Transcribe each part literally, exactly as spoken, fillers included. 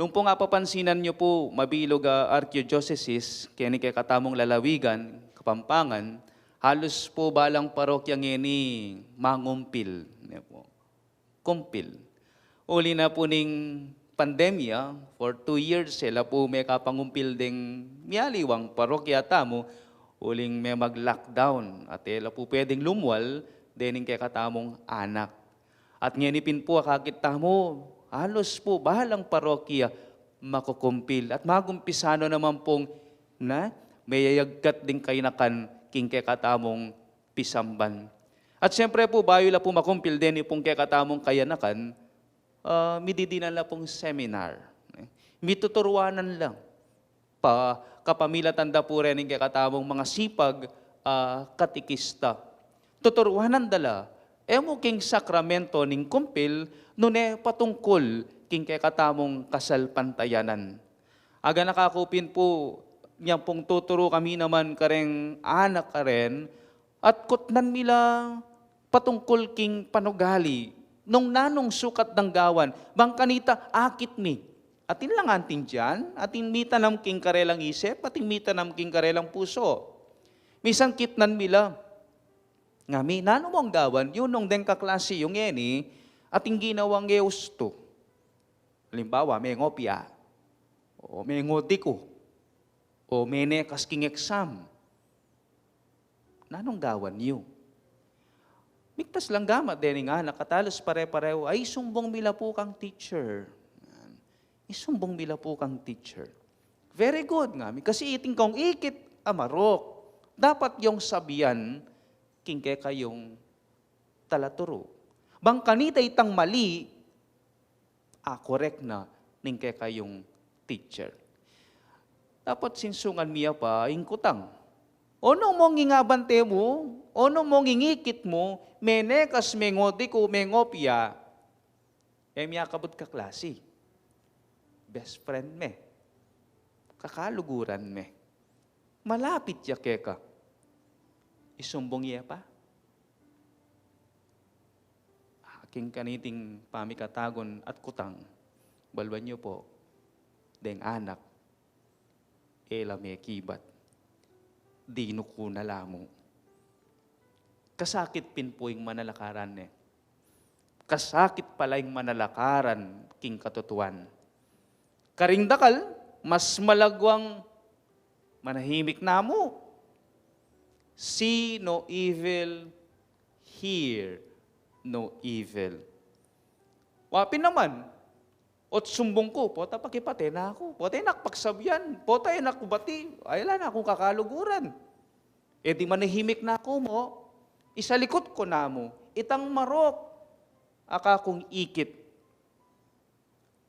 Nung pung apapansinan yu pu, mabilug a arkidiocese keni kekatamung lalawigan, Kapampangan, halus pu balang parokya ngeni mangumpil. Ne pu. Kumpil. Uli na pu ning pandemya, for two years, e la pu mekapangumpil deng mialiwang parokya tamu, uling me mag-lockdown, at e la pu pwedeng lumwal dening kekatamung anak. At ngeni pin pu, akakit tamu, halus pu balang parokya makukumpil. At magumpisa no naman pung, na, meyayagkat ding kayanakan king kekatamung pisamban. At siyempre pu, bayu la pu makumpil deni pung kekatamung kayanakan, ah, mididinan la pung seminar. Mituturuanan la. Pa, kapamilatan da pu rening kekatamung masipag a katekista. Tuturuanan da la, e mu king sakramento ning kumpil, nune patungkul king kekatamung kasalpantayanan. Aganaka ku pin pu, nyang pung tuturu kami naman kareng anak karen, at kutnan mi la patungkul king panugali, nung nanung sukat dang gawan, bang kanita akit mi. Atin lang anting diyan, atin mitanam king karelang isip, atin mitanam king karelang pusu. Misan kitnan mi la, ngami, nanu mung gawan yu nung deng kaklasi yu ngeni, atin ginawang e ustu. Halimbawa, mengopya, o mengodiku, o menekas king exam. Nanung gawan yu? Migtas lang gamat dening anak, at halus pare-pareho, ay, isumbung mi la pu kang teacher. Yan. Isumbung mi la pu kang teacher. Very good, ngami. Kasi iting kung ikit a marok, dapat yung sabian king kekayung talaturu. Bang kanita itang mali, a-correct na ning kekayung teacher. Dapat sinsungan mi ya pa ing kutang. Onu mung ing abante mu, onu mung ing ikit mu, menekas, mengodiku, mengopya, e mi akabud kaklasi. Best friend me. Kakaluguran me. Malapit ya keka. Isumbung ye pa? King kaniting pamikatagun at kutang, baluan yu pu, deng anak, e la mekibat, dinuku na la mu. Kasakit pin pu ing manalakaran ne. Kasakit pala ing manalakaran king katutuan. Karing dakal, mas malagwang manahimik na mu. See no evil, hear no evil. Wa pin naman, ot sumbung ku, pota pakipate na ku, pota e na ku pagsabian, pota e na ku bati, ay la na kung kakaluguran. E di manahimik na ku mu, isalikut ku na mu, itang marok a kakung ikit.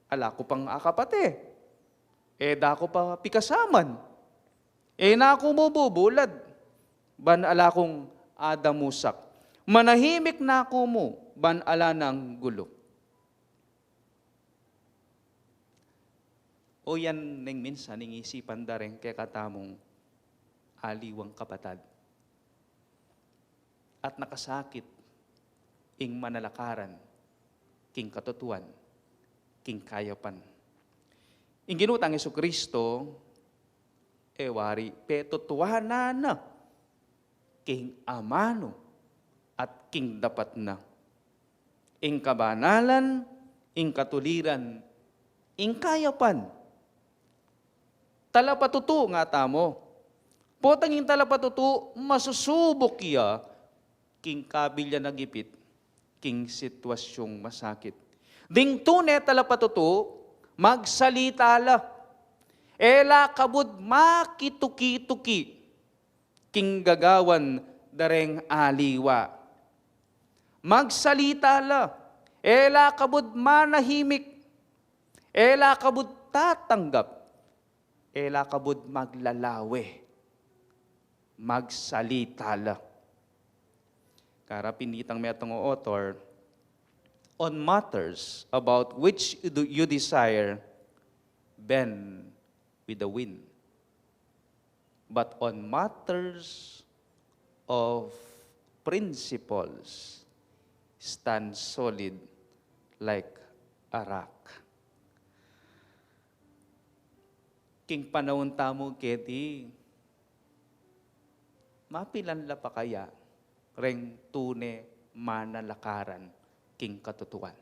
Ala ku pang akapate. E da ku pa pikasaman. E na ku mububulad. Ban ala kung adamusak. Manahimik na ku mu, ban ala nang gulu. O yan neng minsan ing isipan da reng kekatamung aliwang kapatad. At nakasakit ing manalakaran king katutuan, king kayapan. Ing Ginu tang Jesucristo, e wari, petutuanan na king amanu at king dapat na. Ing kabanalan, ing katuliran, ing kayapan. Talapatutu nga tamu. Potang ing talapatutu, masusubuk ya king kabilyan a gipit, king sitwasyung masakit. Ding tune talapatutu, magsalita la. E la kabud makituki-tuki king gagawan da reng aliwa. Magsalita la, e la kabud manahimik, e la kabud tatanggap, e la kabud maglalawe. Magsalita la. Kara pin itang metung a author, on matters about which you do- you desire, bend with the wind. But on matters of principles, stand solid like a rock. King panaun tamu keti, mapilan la pa kaya reng tune manalakaran king katutuan?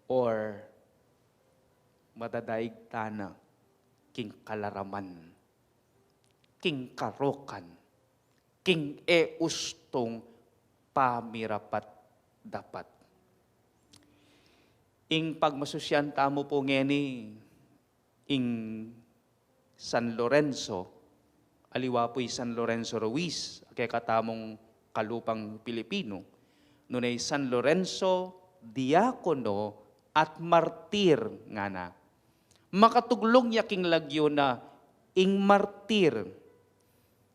Or madadaig tana king kalaraman, king karokan, king e ustung pamirapat-dapat? Ing pagmasusian tamu pu ngeni, ing San Lorenzo, aliwa pu i San Lorenzo Ruiz, a kekatamung kalupang Pilipinu, nune i San Lorenzo, diakono at martir ngana. Makatuglung ya king lagyu na ing martir.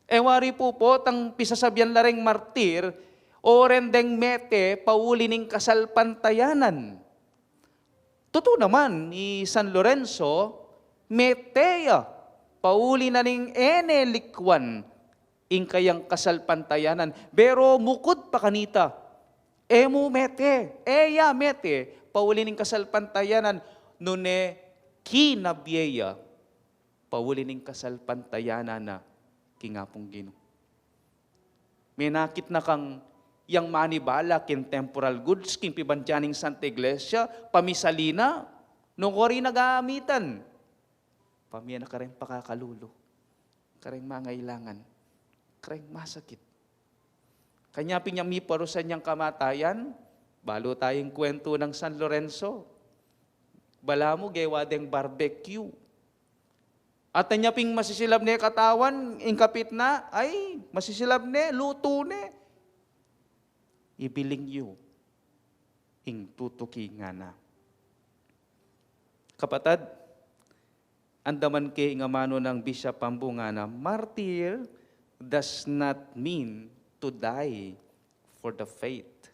E wari pu potang pisasabian la reng martir, o ren deng mete pauli ning kasalpantayanan. Tutu naman, i San Lorenzo, mete ya pauli na ning e ne likwan ing kayang kasalpantayanan. Pero mukud pa kanita, e mu mete, e ya mete pauli ning kasalpantayanan, nune kinabie ya pauli ning kasalpantayanan na king Apung Ginu. Menakit na kang yang manibala king temporal goods, king pibandian ning Santa Iglesia, pamisali na, nung kori na gamitan, pamie na kareng pakakalulu, kareng mangailangan, kareng masakit. Kanya pin yang miparusan yang kamatayan, balu tayung kuwentu nang San Lorenzo. Balamu gewa deng barbecue. At anya ping masisilab ne katawan, ing kapit na, ay, masisilab ne, lutu ne. Ibiling yu ing tutuki ngana. Kapatad, andaman ke ing amanu nang Bishop Pambungana, martyr does not mean to die for the faith.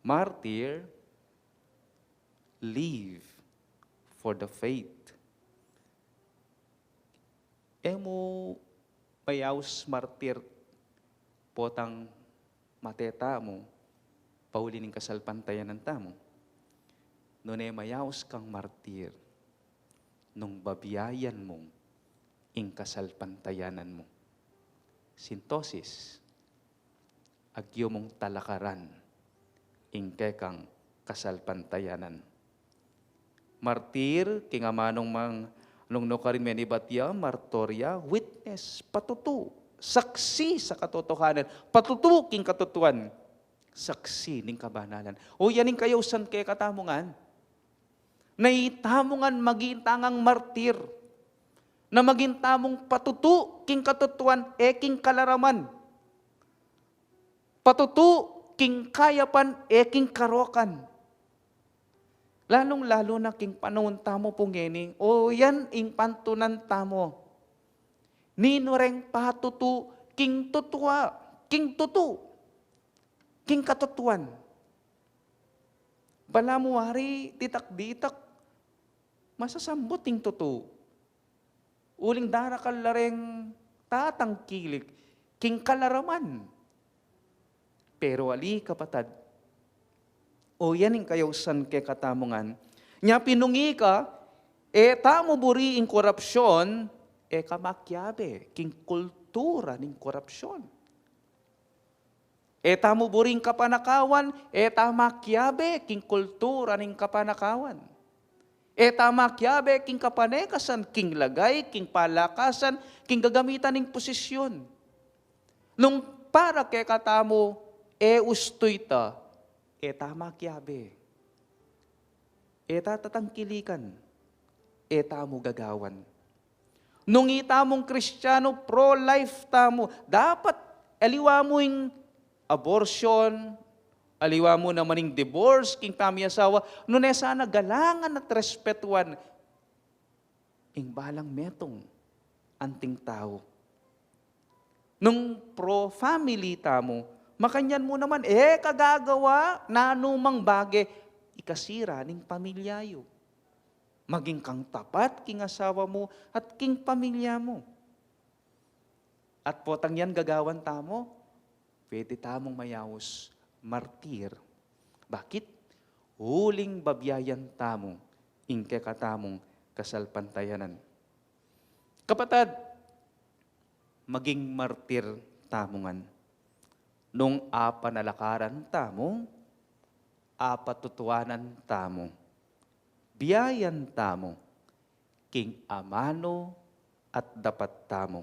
Martyr live for the faith. E mu mayaus martir potang mate tamu pauli ning kasalpantayanan tamu. Nune mayaus kang martir nung babiayan mu ing kasalpantayanan mu. Sintosis, agyu mung talakaran ing kekang kasalpantayanan. Martir, king amanung mang nung nukarin menibat ya, martorya, witness, patutu, saksi sa katotohanan, patutu king katutuan, saksi ning kabanalan. O yan ing kayausan kekatamu ngan. Na itamu ngan maging tangang martir, na maging tamung patutu king katutuan, e king kalaraman. Patutu king kayapan, e king karokan. Lalung-lalu na king panaun tamu pu ngeni, o yan ing pantunan tamu. Ninu reng patutu king tutua, king tutu, king katutuan. Balamu wari ditak-ditak masasambut ing tutu. Uling darakal la reng tatangkilik king kalaraman. Pero ali, kapatad, o yan ing kayausan kekatamu ngan. Nya pin nung ika, e tamu buri ing korapsyon, e ka makiabe king kultura ning korapsyon. E tamu buri ing kapanakawan, e ta makiabe king kultura ning kapanakawan. E ta makiabe king kapanekasan, king lagay, king palakasan, king gagamitan ning posisyon. Nung para kekatamu, e ustu ita, e ta makiabe. E ta tatangkilikan, e tamu gagawan. Nung itamung Kristiano, pro-life tamu, dapat aliwa mu ing abortion, aliwa mu naman ing divorce king pamiasawa, nune sana galangan at respetuan ing balang metung anting tau. Nung pro-family tamu, makanyan mu naman, e ka gagawa nanumang bage ikasira ning pamilya yu. Maging kang tapat king asawa mu at king pamilya mu. At potang yan gagawan tamu, pwede tamung mayaus martir. Bakit? Uling babiayan tamu ing kekatamung kasalpantayanan. Kapatad, maging martir tamu ngan. Nung apanalakaran tamu, apatutuanan tamu, biayan tamu, king amanu at dapat tamu,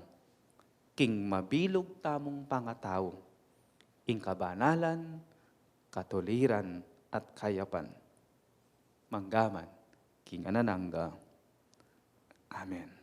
king mabilug tamung pangatau, ing kabanalan, katuliran, at kayapan. Manggaman king alang angga. Amen.